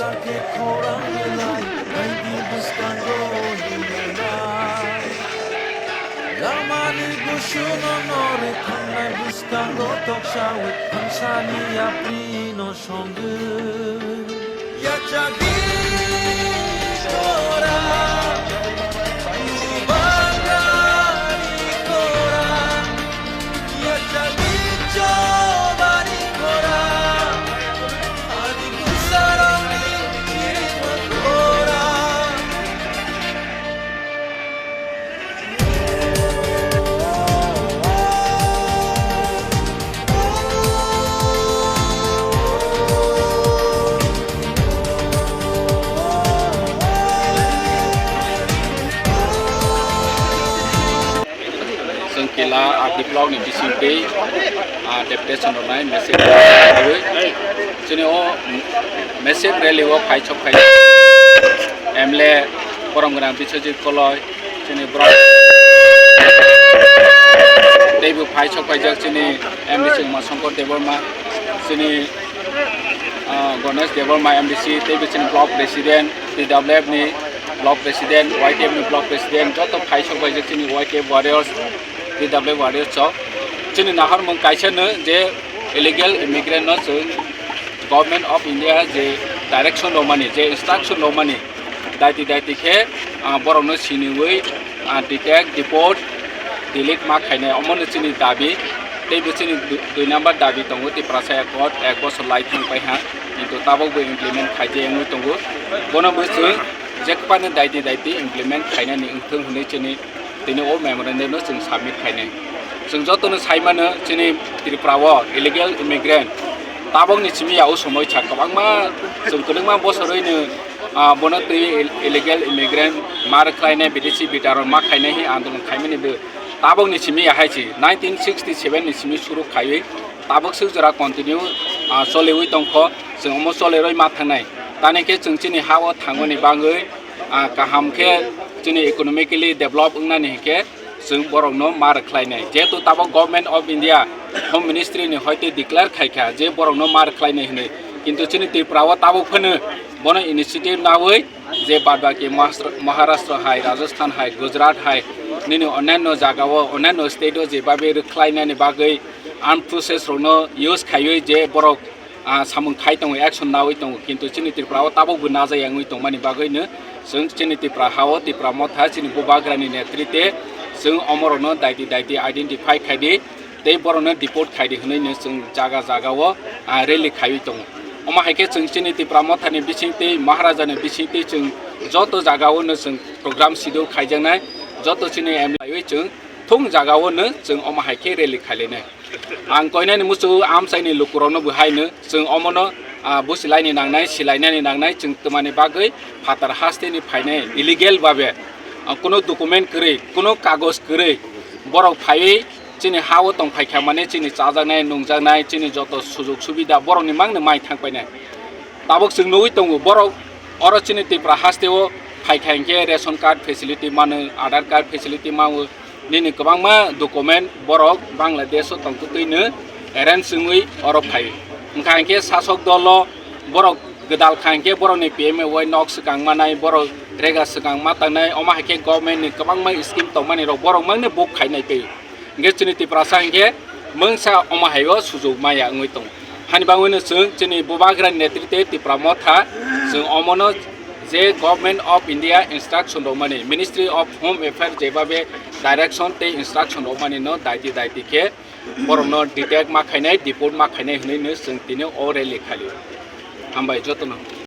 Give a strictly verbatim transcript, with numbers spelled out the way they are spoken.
Khe khorang belai, baidi bwskango hinwi nai. Lamani gusuno norwi thangnai bwskango toksawi thangsani yaprino songwi. Yachagwi kora, bangari kora. Chwng kila R D block ni bisingtwi, ah, deputation rwnai message rwui. Chini o message rally o phai sok phai M L A borom gwnang Biswajit Koloi, chini borok teibo phai sok phaijak chini M D C Uma Shankar Debbarma, chini, ah, Ganesh Debbarma M D C, teibo chini block president, T W F ni block president, Y T F ni block president, joto phai sok phaijak chini Y T F warriors, T W F warriors chok. Chini naharmung kaisa no je illegal immigrant no chwng Government of India je direction rwmani, je instruction rwmani, daiti daiti khe, ah, borokno siniwi, ah, detect, deport, delete ma khainai, omono chini dabi. Teibo chini du-, dui number dabi tongo, Tiprasa Accord ek bosor lai thang pai ha, kintu tabok bo implement khaijak wngwi tongo. Bono bo chwng jekpani daiti daiti implement khainani wngthung hwnwi chini tini o memorandum no chwng submit khainai. Chwng jotono sai mano, chini Tripura o illegal immigrant tabokni simi ya o somoi sa kwbangma, chwng kwbangma bosorwi no, ah, bono twi ill-, illegal immigrant ma rwkhlainai, bidesi bitaron ma khainai hi andolon khaimani bo tabokni simi ya hai si nineteen sixty seven ni simi suru khaiwi tabok swk jora continue, ah, choliwi tongkho, chwng omo cholerwi ma thangnai. Tani khe chwng chini ha o thangmani bagwi, ah, kaham khe chini economically develop wngnani hinkhe chwng borokno ma rwkhlainai. Jehetu tabok Government of India Home Ministry ni hoite declare khaikha je borokno ma rwkhlainai hinwi. Kintu chini Tripura o tabok phano bono initiative nawi je badbaki Mahastra-, Maharashtra hai, Rajasthan hai, Gujarat hai, nini onyanno jaga o, onyanno state o jebabe rwkhlainani bagwi armed forces rokno use khaiwi je borok ah, samung khai tongo, action nawi tongo, kintu chini Tripura o tabok bo najai wngwi tongmani bagwi no chwng chini Tripura ha o Tipra Motha chini Bubagrani netrite chwng omorokno daiti daiti identify khaidi tei borokno deport khaidi hwnwi no chwng jaga jaga o, ah, rally khaiwi tongo. Omo hai khe chwng chini Tipra Motha ni bising tei Maharaja ni bising tei chwng joto jaga o no chwng program schedule khaijaknai, joto chini M L A wi chwng thung jaga o no chwng omo hai khe rally khailainai. Ang koinani muchungo amchaini lukurokno bo haino chwng omono, ah, busilaini nangnai, silainani nangnai, chwng twmani bagwi phatar hasteni phainai illegal babe, ah, kuno document kwrwi, kuno kagoj kwrwi borok phaiwi chini ha-o tongphaikha mane chini chajaknai, nungjaknai, chini joto sujok subida borokni mangno mai thangpainai. Tabuk chwng nugwi tongo borok oro chini Tripura hasteo phaikha hinkhe ration card facility mano, Aadhaar card facility mano, nini kwbangma document borok Bangladesh o tongtwtwino arrange wngwi oro phai. Wngkha hinkhe sasok dolo borok gwdal kha hinkhe borokni P M A Y nok swkang manai, borok rega swkang ma tangnai, omo hai khe government ni kwbangma scheme tongmani rok borok mangno book khainai tei. Hinkhe chini Tiprasa hinkhe mungsa omo hai o sujuk maya wngwi tongo. Hani bagwino chwng chini Bubagrani netrite Tipra Motha chwng omono je Government of India instruction rwmani, Ministry of Home Affairs jebabe direction tei instruction rwmani no daiti daiti khe borokno detect ma khainai, deport ma khainai hwnwi no chwng tini o rally khali. Hambai jotono.